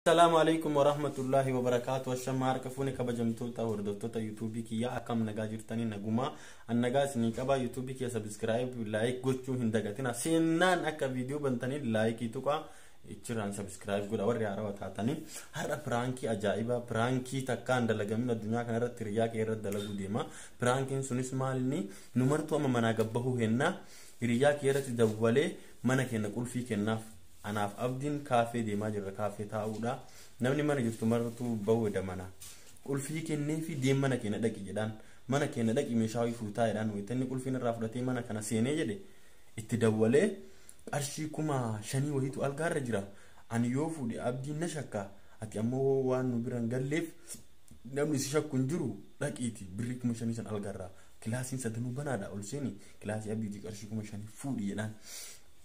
Assalaamu alaikum warahmatullahi wabarakaatu. Ashamaa harka fuune kabajamtoota hordoftoota yuutuubii kiyyaa, akkam nagaa jirtanii? Nagumaa, an nagaa isinii qaba. Yuutuubii kiyya subscribe, like gochuu hin dagatina. Seenaan akka viidiyoo bantanii laayikii tuqaa, ichirraan subscribe godha warri haarawaa taatanii. Har'a piraankii ajaa'ibaa, piraankii takkaan dalagamin addunyaa kanarratti hiriyaa kee irratti dalaguu deema. Piraankiin sunis maalinni? Nu martuu amma manaa gabbahuu hennaa hiriyaa kee irratti dawwalee mana keenya qulfii kennaaf. Anaaf Abdiin kaafee deemaa jirra, kaafee taa'uudha. Namni mana jirtu martuu bahuudha. Mana qulfii kennee fi deem, mana keenya dhaqi jedhaan, mana keenya dhaqi, meeshaa wayii fuutaa jedhaan. Wayita inni qulfiin irraa fudhatee mana kana seenee jedhe, itti dawwalee qarshii 5,000 wayiitu algaarra jira. Ani yoo fuudhe Abdiin na shakka, ati ammoo waan nu bira hin galleef namni si shakku hin jiru, dhaqiiti birrii 5,000 san algaarraa, kilaasiin sadanuu banaadha, ol seeni, kilaasii Abdiitii qarshii 5,000 fuudhi jedhaan.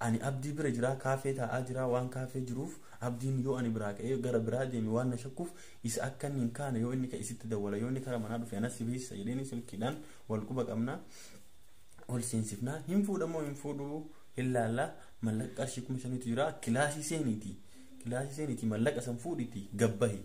Ani Abdii bira jira, kaafee taa'aa jira. Waan kaafee jiruuf Abdiin yoo ani biraa ka'ee gara biraa deeme waan na shakkuuf, isa akka inni hin kaane, yoo inni isitti dawwala, yoo inni kara manaa dhufe anas si beeksisa jedheeni silkiidhaan wal quba qabna. Ol seensifnaa, hin fuudhamoo hin fuudhuu hin laalla. Mallaqa qarshii 5,000tu jira, kilaasii seeniiti mallaqa san fuudhiti gabbahi.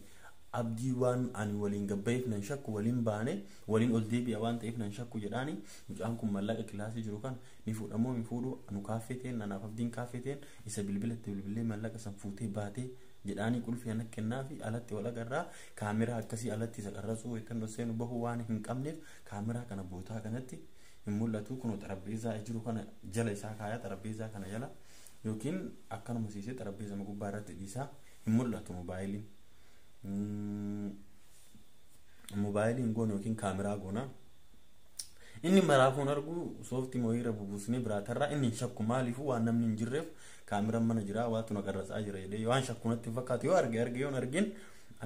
Abdii waan ani waliin gabbaheef nan shakku, waliin baane waliin ol deebi'a waan ta'eef nan shakku jedhaani. Mucaan kun mallaqa kilaasii jiru kan ni fuudhamoo hin fuudhu? Nu kaaffee ta'een, anaaf Abdiin kaaffee ta'een, isa bilbilatti bilbilee mallaqa san fuutee baatee jedhaanii qulfii ana kennaa fi alatti wal agarraa. Kaameraa akkasii alatti isa qarrasuu ittiin seenu bahuu waan hin qabneef kaameraa kana bootaa kanatti hin mul'atu. Kun xarabbeezaa jiru kana jala isaa kaayaa, xarabbeezaa kana jala yookiin akkanuma siisee xarabbeezaa gubbaa irratti dhiisaa, hin mul'atu moobaayiliin. Moobaayiliin goona yookiin kaameraa goona. Inni maraafuun argu sooftii mooyiira bubuusnee biraatarraa inni hin shakku. Maaliifuu waan namni hin jirreef kaameraan mana jira, waatu na qarratsaa jira jedhee waan shakku natti fakkaatu. Yoo arge arge, yoo hin argin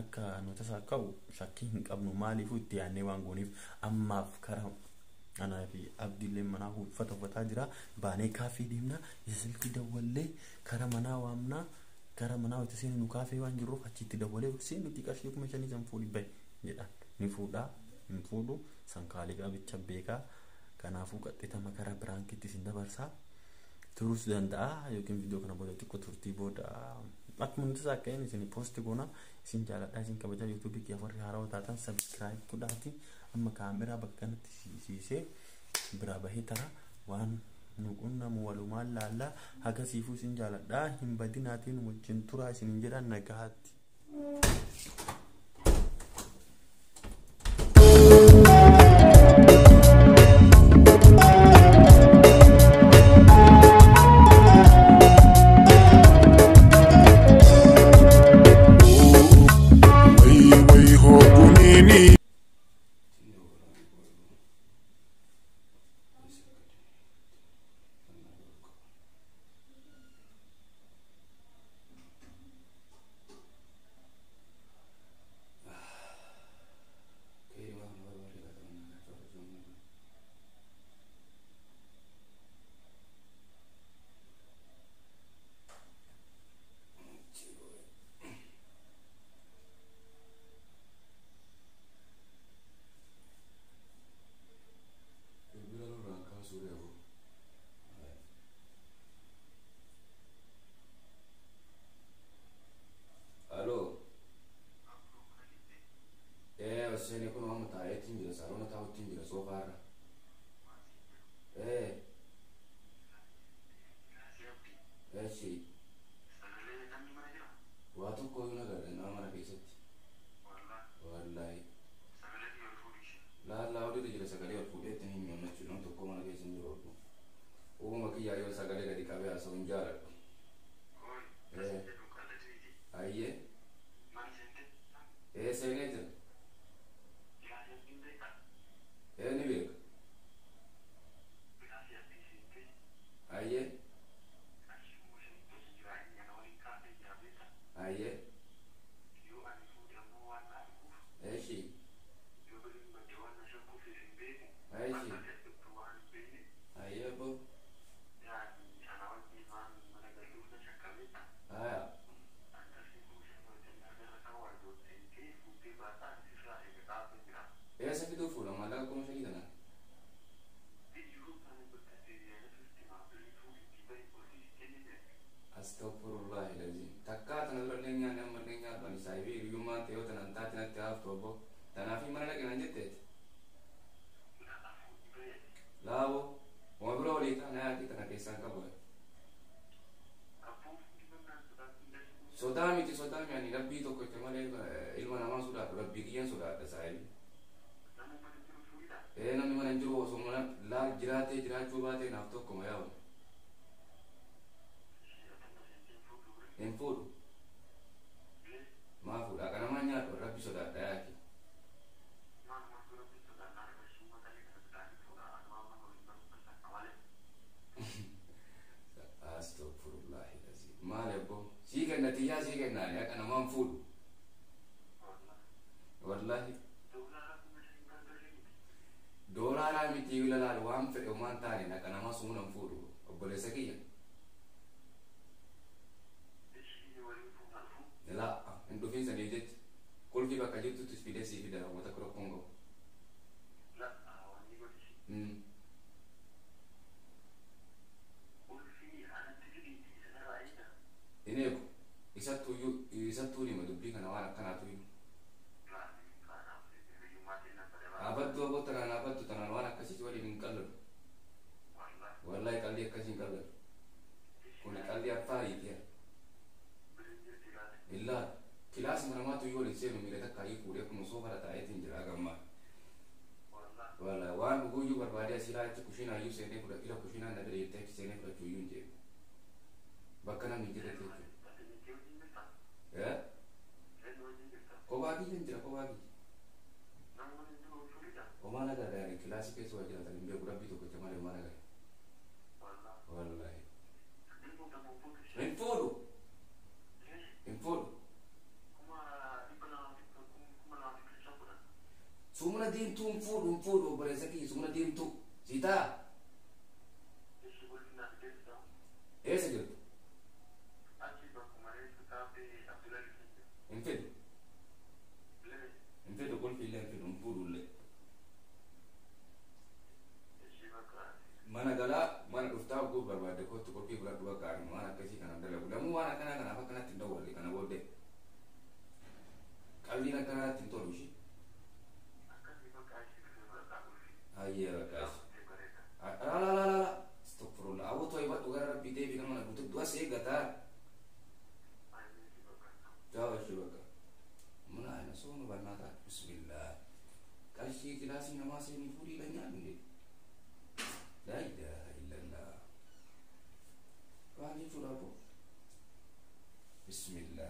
akka nu tasaa ka'u shakkii hin qabnu. Maaliifuu itti yaadnee waan gooniif. Ammaaf karaa anaa fi Abdiillee manaa uffata uffataa jira, baanee kaafee deemna. Isa silkii dawwallee kara manaa waamnaa. Gara manaa wayita seenu nu kaafee waan jirruuf achitti dawwalee seenutti qarshii 5,000 san fuudhi bahi jedhaan. Ni fuudhaa hin fuudhu sankaalee qabicha beekaa. Kanaafuu qaxxitama karaa piraankitti isin dabarsaa turuus danda'a yookiin viidiyoo kana booda xiqqoo turtii booda akkuma nuti akka inni isin post goona. Isin jaaladhaa, isin kabajaa. Yuutuubii kiyya warri haarawaa taatan subscribe godhaati. Amma kaameraa bakka kanatti siisee biraa bahee tara waan nu qunnamu walumaan laallaa. Hagasiifuu isin jaaladhaa, hin badinaatiin wajjin turaa isin jedha. Nagahaatti. Way hoogumini. Bilbila nurraan kaasuu reefu. Aloo. Oseen kun amma taa'eetiin jira, saaloona taa'uutiin jira, soofaarra. Eeshi. Waa tokko iyyuu nagarre nama mana keessatti. Wallaahi. Laallaa oliirra jira, sagalee ol fuudheetti hin himannachuu, nama tokko mana keessa hin jiru. Uumama kiyyaa yoo sagalee gadi qabee haasa'u hin jaaladhu. Ayyee. Seenee jira. Ni beeka. Saahibii hiriyyummaan ta'e yoo tanan taate natti haaftu obbo. Tanaaf mana dhaqe naan jetteeti. Laabo uma bira olii taana yaaqii tana keessaan qabu. Sodaa miti sodaa mi ani rabbii tokkocha malee ilma namaa sodaadhu rabbii kiyyan sodaadha saahibii. Ee namni mana hin jiru osoo mana laal jiraatee jiraachuu baatee naaf tokkuma yaa'u. Hin fuudhu. Maa fuudha qanamaa nyaadhu rabbi sodaadha yaaki. Astaghfirullahi azim. Maal abbo sii kenna xiyyaa sii kenna ani akka namaan fuudhu. Wallahi. Doolaaraa miti yoo ilaalu waan fedhe homaan taane naqa namaa sumunan fuudhu obboleessa kiyya. Laa hin dhufiin sanii jecha qulfii bakka jirtutti fidee sii fida uummata rakkoon qabu. Hin eegu isattuuyyuu isattuu hima dubbii kana waan akkanaatu himu. Dhaabbattu aboo tanaan dhaabbattu tanaan waan akkasii waliin hin qalladu. Wallahi qalbii akkasii hin qalladu. Kun qalbii affaariiti. Illaa kilaasuma namaatu yoo waliin seenu miila takka ayyuu fuudhee akkuma soofara taa'eetiin jira gammaa. Wallahi waan dhuguuyyuu barbaadee asii achi kushiinaa iyyuu seenee fudha ila kushiinaa na bira jettee achi seenee fudhachuu iyyuu hin jeequ. Bakka namni hin jirretti jechuudha. Kophaa kiyya hin jira kophaa kiyya. Homaa nagarra yaani kilaasii keessa waa jiraatan hin beeku rabbii tokkicha malee homaa nagarra. Wallahi. Hin fuudhu. Hin fuudhu. Sumuna diimtuu hin fuudhu hin fuudhu obboleessa kiyya sumuna diimtuu. Sii ta'a. Eessa jirtu? Hin fidu. Hin fidu qulfii illee hin fidu hin fuudhu illee. Mana galaa mana dhuftaa oguu barbaadde kottu qulfii fudhadhu bakka ani waan akkasii kana dalagu. Lamuu waan akkanaa kanaaf akkanatti hin dawwalle kana booddee. Qalliin akkanatti hin tolu ishii. Hayyee bakka ishii. Laa laa laa laa. Astaghfirullah. Aboo tooyi badhu gara rabbii deebii nama na guutuu du'a si eeggataa. Jaawa ishii bakka. Mana ayina sooma bannaataa. Bismillah. Qarshii kilaasii namaa seenii fuudhii kan nyaadhu hin Laa ilaaha illallah. Maal jechuudha aboo? Bismillah.